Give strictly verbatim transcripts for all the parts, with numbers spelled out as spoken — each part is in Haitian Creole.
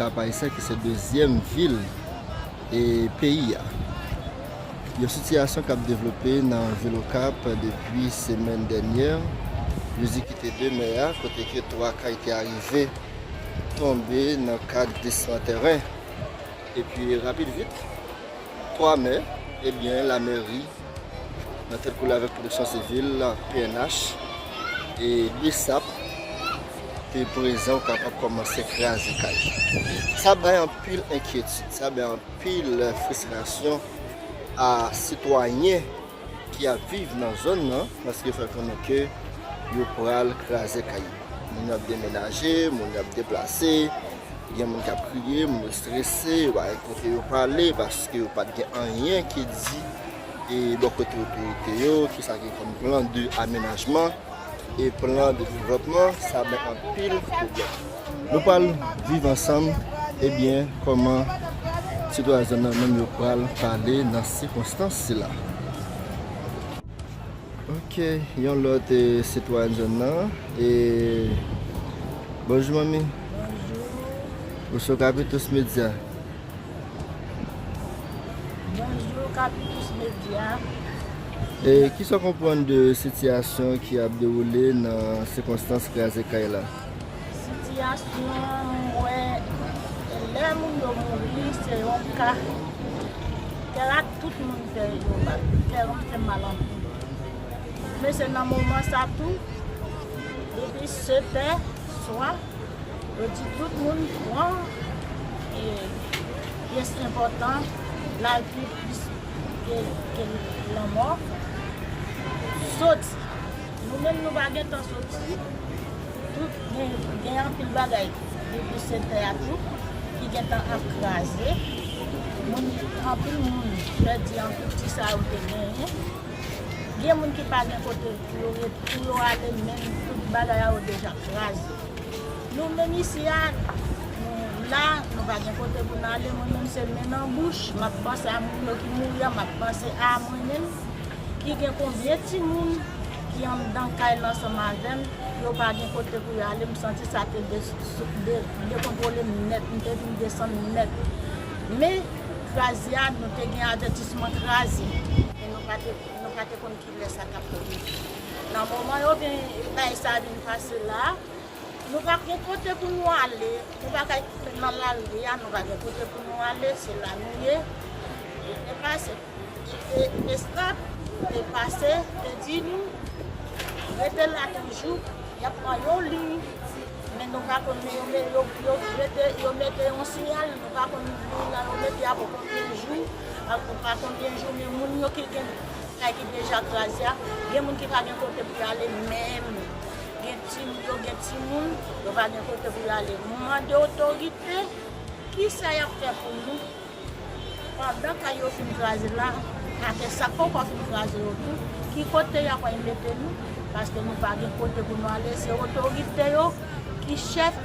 Kap Ayisyen ki se dezyèm vil e peyi a. Yon sitiyasyon k ap devlope nan vil Okap depi semèn dènyè, plizi ki te de mè a, kote ke twa kay te arive tonbe nan kad glisman tèren. Epi rapid vit, twa mè, ebyen, lamèri, nan tèt kole avèk pwoteksyon sivil, P N H, e BSAP te prezan, ou kapab kòmanse kraze kay. Sa bay anpil enkyetid, sa bay anpil fristrasyon a sitwayen ki ap viv nan zòn nan, paske yo fè konnen ke yo pral kraze kay yo. Moun yo ap demenaje, moun yo ap deplase, gen moun k ap kriye, moun yo strese, yo pa gen kote yo prale, paske yo pa t gen anyen ki di e bò kote otorite yo, kisa gen kòm plan de amenajman e plan de devlopman, sa bay anpil pwoblèm. Nou pral viv ansanm, ebyen, kòman sitwayen zòn nan menm yo pral pale nan sikonstans sila. Ok, yon lòt, eh, sitwayen zòn nan. Eh, bonjou, manmi. Bonjou. Ou sou Capitous Media. Bonjou, Capitous Media. E kisa w konprann de sitiyasyon ki ap dewoule nan sikonstans kraze kay la? Sitiyasyon, m wè, lè moun yo mouri, se yon ka. Kè a tout moun fè yo mal, kè a fè mal anpil. Men se nan moman sa tou, depi sèt è swa, yo di tout moun pran, e, pyès enpòtan, lavi plis ke, ke lanmò. Soti. Nou menm nou pa gen tan soti. Tout gen, gen anpil bagay depi sèt è a tou ki gentan ap kraze. Moun, anpil moun pèdi anpil ti sa yo te genyen. Gen moun ki pa gen kote pou yo ret, pou yo ale menm, tout bagay a yo deja kraze. Nou menm isi a, nou la, nou pa gen kote pou n ale. Mwen menm se men nan bouch, m ap panse a moun yo ki mouri a, m ap panse a mwen menm, ki gen konbyen timoun ki anndan kay la ansanm avè m, yo pa gen kote pou yo ale, m santi sa te de-, de-, dekontwole m nèt, m te vin desann nèt. Men, kraze a, nou te gen avètisman kraze. Men nou pa te, nou pa te konn kilè sa t ap rive. Nan moman yo vin bay sa vin pase la, nou pa gen kote pou nou ale, nou pa kay nan lari a, nou pa gen kote pou nou ale, se la nou ye. Li te pase, li te, BSAP te pase, te di nou, rete la toujou, y ap pran yon liy, men nou pa konn, yo, yo, yo rete, yo mete yon siyal, nou pa konn liy la yo mete a pou konbyen jou, a pou pa konbyen jou, men moun yo ki gen kay ki deja kraze a, gen moun ki pa gen kote pou y ale menm. Gen ti, yo gen timoun, yo pa gen kote pou y ale. Nou mande otorite, kisa y ap fè pou nou? Pandan kay yo fin kraze la, atè sa k poko fin kraze yo tou, ki kote y ap al mete nou? Paske nou pa gen kote pou nou ale. Se otorite yo ki chèf,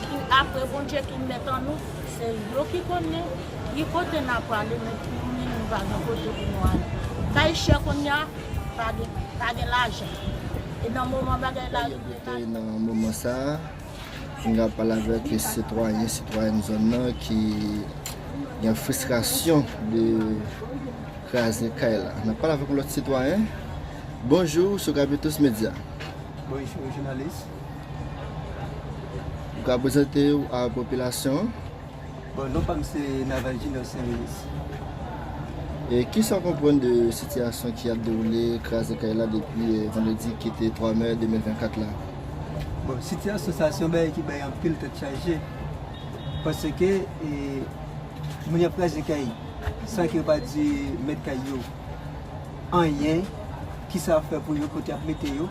ki apre Bondye ki mèt an nou. Se yo ki konnen ki kote n ap prale, men nou menm nou pa gen kote pou nou ale. Kay chè kounye a, pa gen, pa gen lajan. E nan moman bagay la rive la. Nan moman sa a, nou ap pale avèk sitwayen, sitwayèn zòn nan ki gen fristrasyon de kraze kay la. N ap pale avèk yon lòt sitwayen. Bonjou, sou Capitous Media. Bonjou, jounalis. Ou ka prezante w a popilasyon an? Bon, non pa m se Naval Junior Saint Louis. E kisa w konprann de sitiyasyon ki ap dewoule kraze kay la depi, eh, vandredi ki te twa mè de mil vennkat la? Bon, sitiyasyon sa se yon bagay ki bay anpil tèt chaje. Paske, eh, moun y ap kraze kay san ke yo pa di mèt kay yo anyen, kisa y ap fè pou yo, kote y ap mete yo.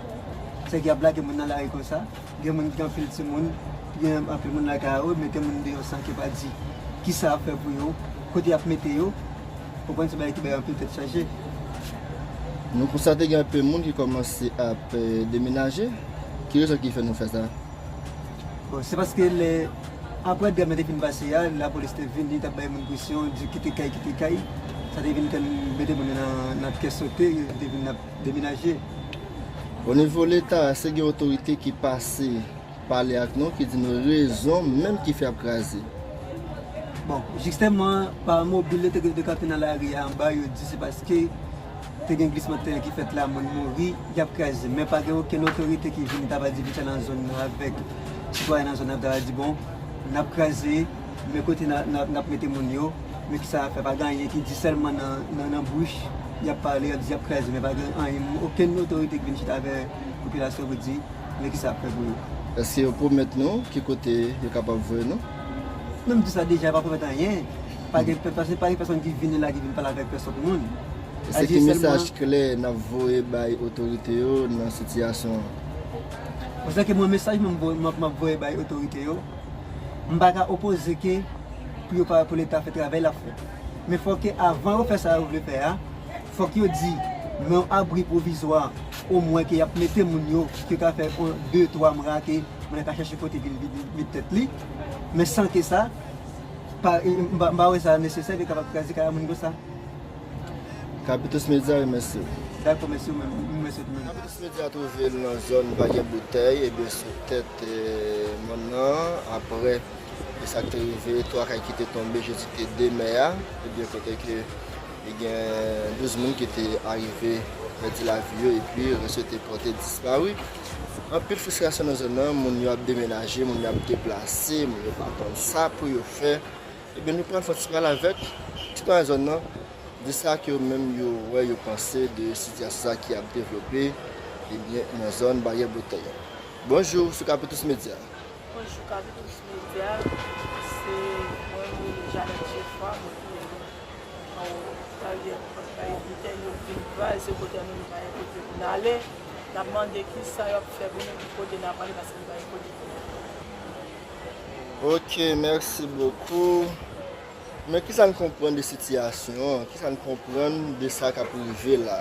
Sa ki ap lage moun nan lari konsa. Gen moun ki gen anpil timoun, gen anpil moun lakay yo, mete moun deyò san ke pa di kisa y ap fè pou yo, kote y ap mete yo. Konprann se bagay ki bay anpil tèt chaje. Nou konstate gen anpil moun ki kòmanse ap, eh, demenaje. Ki rezon ki fè nou fè sa? Bon, se paske lè, apre dram nan te fin pase a, lapolis te vini, t ap bay moun presyon, di kite kay, kite kay. Sa te vin fè n mete moun yo nan, nan kè sote, yo te vin ap demenaje. O nivo Leta, èske gen otorite ki pase pale ak nou, ki di nou rezon menm ki fè ap kraze? Bon, jistèman, pa mobil yo te, te kanpe nan lari a anba, yo di se paske te gen glisman teren ki fèt la, moun mouri, y ap kraze. Men pa gen okenn otorite ki vini ta va di vin nan zòn nan avèk sitwayen nan zòn nan ta va di, bon, n ap kraze, men kote n a- n ap- n ap mete moun yo, men ki sa ap fè, pa gen anyen ki di, sèlman nan, nan, nan bouch, y ap pale, y ap di y ap kraze, men pa gen anyen, okenn otorite ki vin chita avè popilasyon pou di, men ki sa ap fè pou yo. Èske yo pwomèt nou ki kote yo kapab voye nou? Non, m di sa deja, pa pwomèt anyen. Pa gen pè- pèsonn, pa gen pèsonn ki vini la ki vin pale avèk pèsonn moun. Èske ki mesaj klè n ap voye bay otorite yo nan sitiyasyon an? Paske mwen, mesaj mwen m vo- m ap m ap voye bay otorite yo, m pa ka opoze ke pou yo pa- pou Leta fè travay l ap fè. Men fòk ke avan yo fè sa yo vle fè a, fòk yo di, men yon abri pwovizwa, omwen ke y ap mete moun yo, ke ka fè yon de, twa mwa ke moun nan ka chèche kote vin vide tèt li. Men san ke sa, pa, m pa- m pa wè sa nesesè ke kapab kraze kay a moun konsa. Capitus Media remèsye w. Dakò, mèsi w menm. M remèsye w tou menm. Capitus Media twouve l nan zòn Baryè Boutèy, ebyen, sou tèt, eh, mòn nan, aprè e sa k te rive, twa kay ki te tonbe jodi ki te de mè a, ebyen, kote ke e gen douz moun ki te arive pèdi lavi yo, epi rès yo te pòte dispari. Anpil fristrasyon nan zòn nan, moun yo ap demenaje, moun yo ap deplase, moun yo pa konn sa pou yo fè. Ebyen, nou pral fè yon ti pale avèk sitwayen zòn nan, de sa ke yo menm yo wè, yo panse de sitiyasyon sa ki ap devlope, ebyen, nan zòn Baryè Boutèy. Bonjou, sou Capitus Media. Bonjou, Capitus Media. Se mwen, mwen rele Jeannette Geoffroy, mwen ki rele anwo Baryè, Baryè Boutèy, nou vin kraze kote nou, nou pa gen kote pou n ale. N ap mande ki sa y ap fè pou nou, ki kote n ap ale, paske nou pa gen kote pou n ale. Ok, mèsi bokou. Men kisa n konprann de sitiyasyon an? Kisa n konprann de sa k ap rive la?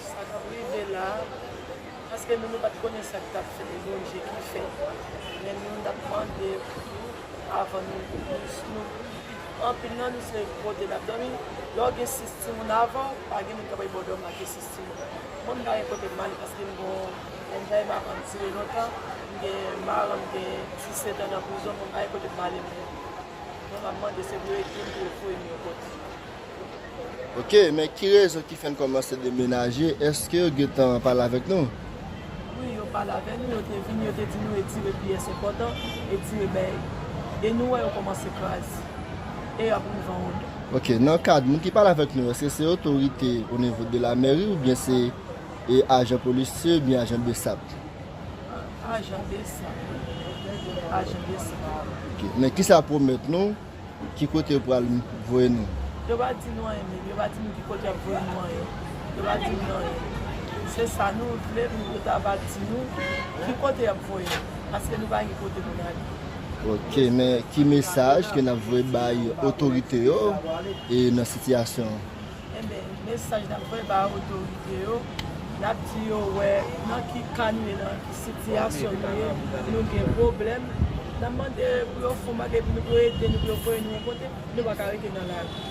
Sa k ap rive la, paske nou, nou pa t konnen sa k t ap fèt, e Bondye ki fè. Men nou, n ap mande pou avan nou, nou, nou, anpil nan nou se kote n ap dòmi. Lè w gen sis timoun avan w, pa gen moun k ap bay ba w dòmi ak sis timoun. Mwen, m pa gen kote m ale paske m gon, m pa gen madanm m tire lontan, m gen madanm m gen disèt an nan prizon, mwen, m pa gen kote m ale menm. Mwen, m ap mande se pou yo ede m, pou yo voye m yon kote. Ok, men ki rezon ki fè n kòmanse demenaje? Èske yo gentan pale avèk nou? Wi, yo pale avèk nou, yo te vini, yo te di nou retire pyès enpòtan, retire bèy. E nou wè yo kòmanse kraze. E y ap rive an wotè. Ok, nan kad moun ki pale avèk nou, èske se otorite o nivo de la mèri oubyen se, e, ajan polisye oubyen ajan besap? Ajan besap. Ajan besap. Ok, men kisa yo pwomèt nou? Ki kote yo pral voye nou? Yo pa di nou anyen menm, yo pa di nou ki kote y ap voye nou anyen. Yo pa di nou anyen. Se sa nou vle pou yo ta va di nou ki kote y ap voye nou, paske nou pa gen kote pou n ale. Ok, men ki mesaj ke n ap voye bay otorite yo e nan sitiyasyon an? Enben, mesaj n ap voye ba otorite yo, n ap di yo wè nan ki ka nou ye, nan ki sitiyasyon nou ye, nou gen pwoblèm. N ap mande pou yo fè yon bagay pou nou, pou yo ede nou, pou yo voye nou yon kote, nou pa ka rete nan lari.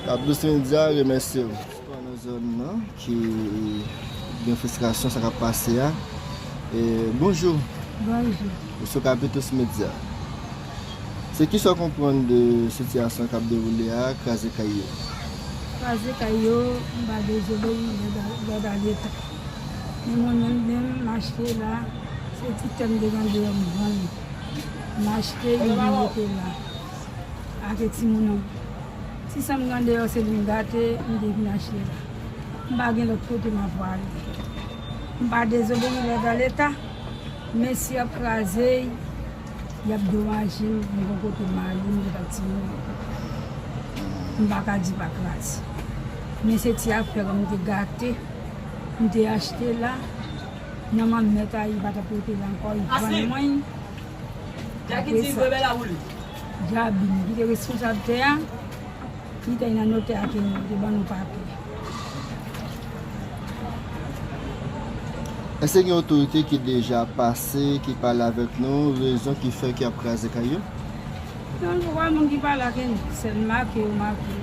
Capitus Media remèsye w. Sitwayen nan zòn nan ki gen fristrasyon sa k ap pase a. E, bonjou. Bonjou. Ou sou Capitus Media. Se kisa w konprann de sitiyasyon k ap dewoule a, kraze kay yo? Kraze kay yo, m pa dezobeyi lòd a, lòd a Leta. Men mwen menm, menm m achte la, se ti tè m te gen deyò m vann. M achte, m vin mete la. Ake timoun an. Ti sa m gen deyò, se li m gate, m te vin achte la. M pa gen lòt kote m ap prale. M pa dezobeyi lòd a Leta, men si y ap kraze, y ap domaje m, m gon kote m ale, m gen ak timoun. M pa ka di pa kraze. Men se ti afè m te gate, m te achte la, nan manmèt a, li pa t ap rete la ankò, li vann mwen. Apre sa, Jabin, ki te responsab tè a, li te nan notè a ke nou te ban nou papye. Èske gen otorite ki deja pase, ki pale avèk nou, rezon ki fè ke y ap kraze kay yo? Non, nou pa wè moun ki pale ak nou, sèl make yo make.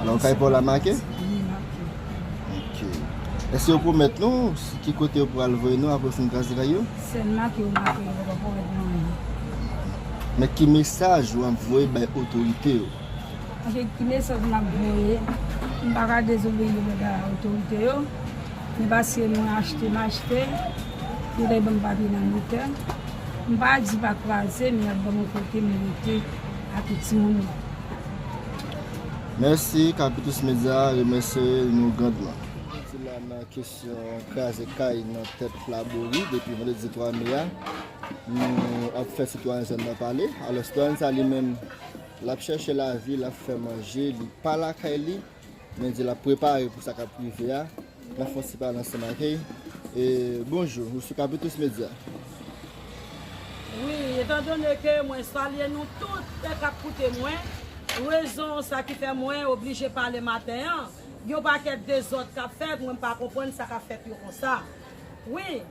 Alò, kay pa w la make? Wi, make. Ok. Èske yo pwomèt nou ki kote yo pral voye nou apre yo fin kraze kay yo? Sèl make yo make, yo poko pwomèt nou anyen. Men ki mesaj w ap voye bay otorite yo? Anfèt, ki mesaj m ap voye? M pa ka dezobeyi lòd a otorite yo. Men paske mwen achte, m achte. Yo dwe ban m papye nan notè. M pa di pa kraze, men y ap ban m yon kote m rete ak tout timoun yo. Mèsi, Capitus Media remèsye nou grandman. Jodi la nan kesyon kraze kay nan tèt Labori depi vandredi twa me a, nou ap fè sitwayen zòn nan pale. Alò, sitwayen sa li menm, l ap chèche lavi, l ap fè manje, li pa lakay li, men di l ap prepare pou sa k ap rive a. N ap fè yon ti pale ansanm ak li. E, bonjou, ou sou Capitus Media. Wi, etandone ke mwen salye nou tout k ap koute mwen, rezon sa ki fè mwen oblije pale maten an, gen yon pakèt dezòd k ap fèt, mwen m pa konprann sa k ap fèt yo konsa. Wi,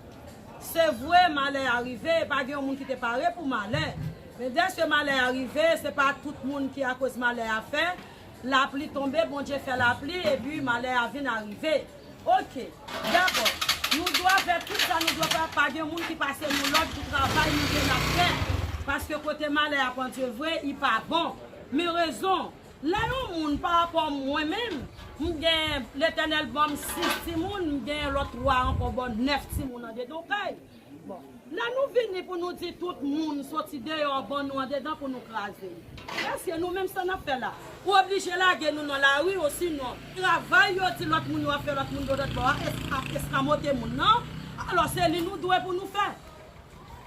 se vre, malè a rive, pa gen yon moun ki te pare pou malè. Men dèske malè a rive, se pa tout moun ki akoz malè a fè, lapli tonbe, Bondye fè lapli, epi malè a vin arive. Oke, dakò. Nou dwe fè tout sa nou dwe fè, pa gen moun ki pase nou lòd pou travay nou gen n ap fè. Paske kote malè a pandye vre, li pa bon. Men rezon, lè yon moun pa rapò mwen menm, m gen, Letènèl ban m sis timoun, m gen lòt twa ankò ban nèf timoun andedan kay. Bon, lè nou vini pou nou di tout moun soti deyò ban nou andedan pou nou kraze l. Èske nou menm sa n ap fè la? Ou oblije lage nou nan lari, osinon travay yo di lòt moun yo ap fè lòt moun yo lòt bò a es- ap eskamote moun nan. Alò se li nou dwe pou nou fè.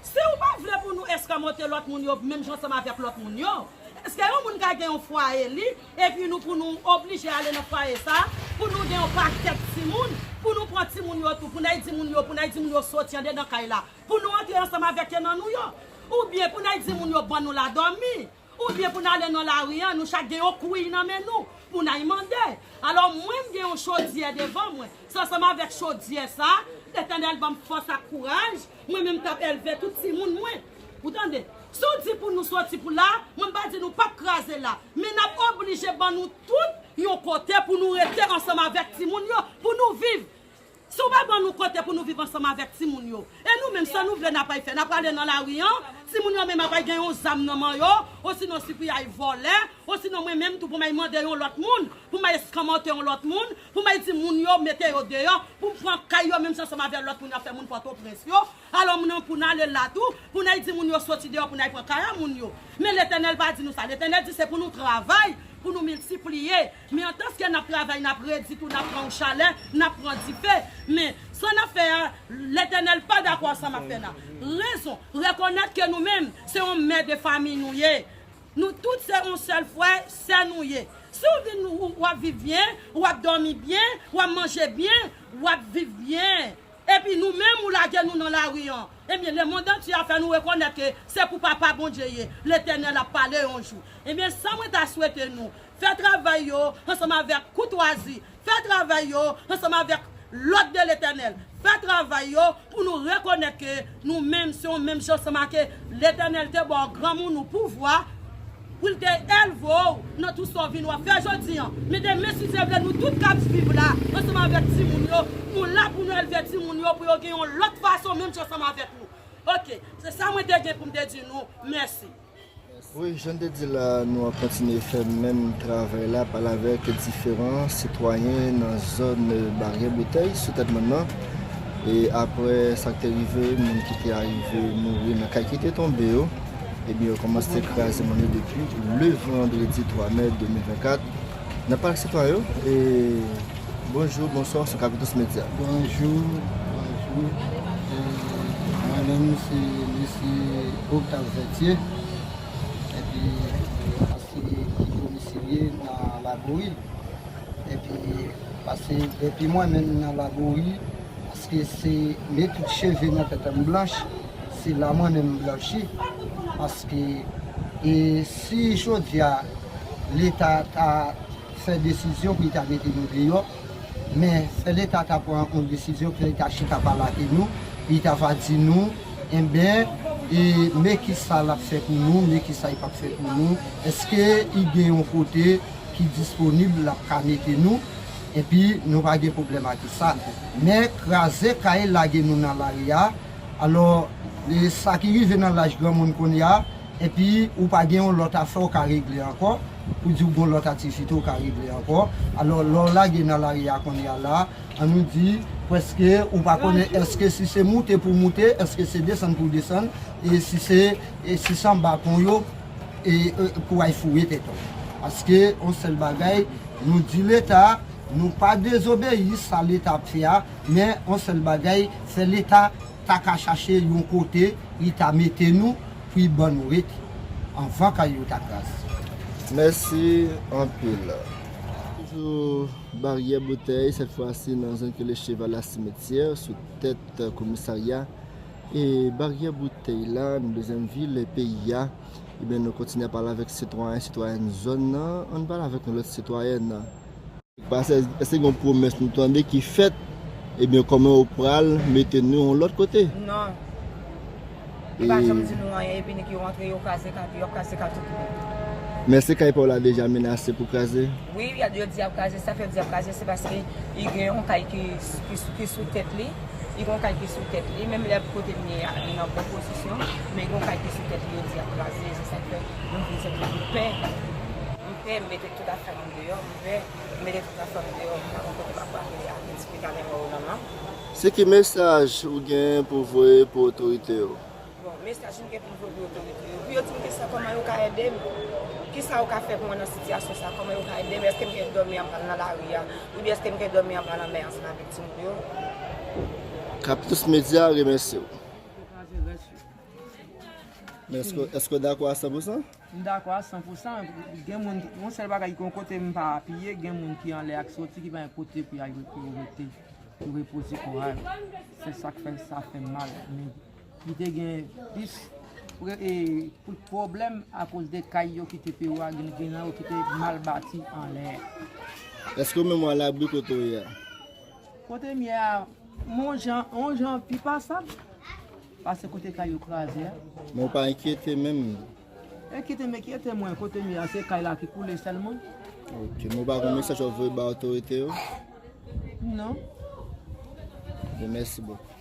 Si ou pa vle pou nou eskamote lòt moun yo menm jan ansanm avèk lòt moun yo, èske yon moun ka gen yon fwaye li, epi nou pou nou oblije ale nan fwaye sa, pou nou gen yon pakèt timoun, pou nou pran timoun yo tou, pou n al di moun yo, pou n al di moun yo soti andedan kay la, pou nou antre ansanm avèk yo nan nou yo, oubyen pou n al di moun yo ban nou la dòmi, oubyen pou n ale nan lari an, nou chak gen yon kwiy nan men nou, pou n al mande. Alò mwen m gen yon chodyè devan mwen, se ansanm avèk chodyè sa, Letènèl ban m fòs ak kouraj, mwen menm t ap elve tout timoun mwen. Ou tande? Si w di pou nou soti pou la, mwen m pa di nou p ap kraze la, men n ap oblije ban nou tout yon kote pou nou rete ansanm avèk timoun yo, pou nou viv. Si w pa ban nou kote pou nou viv ansanm avèk timoun yo, e nou menm sa nou vle n ap al fè? N ap prale nan lari an, timoun yo menm ap al gen yon zam nan men yo, osinon si pou y al vòlè, osinon mwen menm tou pou m al mande yon lòt moun, pou m al eskamote yon lòt moun, pou m al di moun yo mete yo deyò, pou m pran kay yo menm jan ansanm avèk lòt moun y ap fè moun Pòtoprens yo. Alò nou pou n ale la tou, pou n al di moun yo soti deyò, pou n al pran kay a moun yo. Men Letènèl pa di nou sa. Letènèl di se pou nou travay, pou nou miltipliye. Men antanske n ap travay, n ap redi tou, n ap pran yon chalè, n ap pran dife. Men sa n ap fè a, Letènèl pa dakò ansanm ak fè n a. Rezon, rekonèt ke nou menm, se yon mè de fanmi nou ye. Nou tout se yon sèl frè, sè nou ye. Si w vin, w ap viv byen, w ap dòmi byen, w ap manje byen, w ap viv byen. Epi nou menm ou lage nou nan lari an. Ebyen, lemonn antye a fè nou rekonèt ke se pou Papa Bondye ye. Letènèl ap pale yon jou. Ebyen, sa mwen ta swete nou, fè travay yo ansanm avèk koutwazi, fè travay yo ansanm avèk lòd de Letènèl, fè travay yo pou nou rekonèt ke nou menm se yon menm jan ansanm ak Letènèl te ba w granmoun ou pouvwa, pou l te elve w nan tout sa w vin w ap fè jodi an. Men demen si Dye vle nou tout k ap viv la ansanm avèk timoun yo, nou la pou nou elve timoun yo pou yo gen yon lòt fason menm jan ansanm avèk nou. Oke, se sa mwen te gen pou m te di nou. Mèsi. Wi, jan n te di la, nou ap kontinye fè menm travay la, pale avèk diferan sitwayen nan zòn Baryè Boutèy sou tèt mòn nan. E aprè sa k te rive, moun ki te arive mouri nan kay ki te tonbe yo, ebyen yo kòmanse kraze mòn yo depi le vandredi twa mè de mil vennkat. N ap pale ak sitwayen yo. E bonjou, bonswa, sou Capitus Media. Bonjou, bonjou. E mwen menm se mesye Octave Vertier. Epi paske ki domisilye nan Labori. Epi paske depi mwen menm nan Labori, paske se men tout cheve nan tèt m blanch, se la mwen menm m blanchi. Paske e si jodi a Leta ta fè desizyon pou li ta mete nou deyò, men fè Leta ta pran yon desizyon, fè li ta chita pale ak nou, li ta va di nou, enben, e men kisa l ap fè pou nou, men kisa li p ap fè pou nou, èske li gen yon kote ki disponib l ap ka mete nou, epi nou pa gen pwoblèm ak sa. Men kraze kay lage nou nan lari a, alò, e sa ki rive nan laj granmoun kounye a, Epi ou pa gen yon lòt afè w ka regle ankò, pou di w gen yon lòt aktivite w ka regle ankò. Alò, lè w lage nan lari a kounye a la, an nou di, prèske ou pa konnen èske si se moute pou w moute, èske se desann pou w desann, e si se, e si se anba pon yo, e, e, pou w al foure tèt ou. Paske, yon sèl bagay, nou di Leta, nou pa dezobeyi sa Leta ap fè a, men yon sèl bagay, fè Leta ta ka chache yon kote li ta mete nou pou li ban nou rete anvan kay yo ta kraze. Mèsi anpil. Toujou Baryè Boutèy, sèt fwa si nan zòn ke le cheval la simetyè, sou tèt komisarya. E Baryè Boutèy la, nan dezyèm vil peyi a. Ebyen, nou kontinye ap pale avèk sitwayen, sitwayèn zòn nan. Ann pale avèk yon lòt sitwayèn. Paske èske gen yon pwomès nou tande ki fèt, ebyen, kòman yo pral mete nou yon lòt kote? Non. Yo pa janm di nou anyen, epi nèg yo rantre, yo kraze kay, yo ap kraze kay tout moun. Men èske kay pa w la deja menase pou kraze? Wi, y a, yo di y ap kraze, sa fè yo di y ap kraze, se paske li gen yon kay ki, ki, ki sou tèt li, li gen yon kay ki sou tèt li, menm lè kote m ye a, li nan bon pozisyon, men li gen yon kay ki sou tèt li, yo di y ap kraze, se sa k fè nou vin sèt nou pè. M pè, m mete tout afè m deyò, m pè, m mete tout afè m deyò, m pa konn kote m ap prale a, gen ti pita nan men w nan men. Se ki mesaj ou gen pou voye pou otorite yo? Bon, mesaj m gen pou m voye pou otorite yo, pou yo di m kisa, kòman yo ka ede m? Kisa yo ka fè pou mwen nan sitiyasyon sa? Kòman yo ka ede m? Èske m gen dòmi anba nan lari a? Oubyen èske m gen dòmi anba lanmè ansanm avèk timoun yo? Capitus Media remèsye w. Men èske, èske w dakò a san pou san? M dakò a san pou san. Gen moun, yon sèl bagay, gen yon kote m pa apiye, gen moun ki anlè ak soti, ki pa gen kote pou y al, pou yo rete, pou repoze kò a yo. Se sa k fè sa fè m mal. Men li te gen plis pre-, e, pou pwoblèm akoz de kay yo ki te pewo a, gen, gen nan yo ki te mal bati anlè. Èske w menm w alabri kote w ye a? Kote m ye a, m yon jan, yon jan pi pasab. Pase kote kay yo kraze a. Men w pa enkyete menm? Enkyete m, enkyete mwen, kote m ye a, se kay la ki koule sèlman. Ok, men w pa gen mesaj w ap voye ba otorite yo? Non. Bon, mèsi bokou.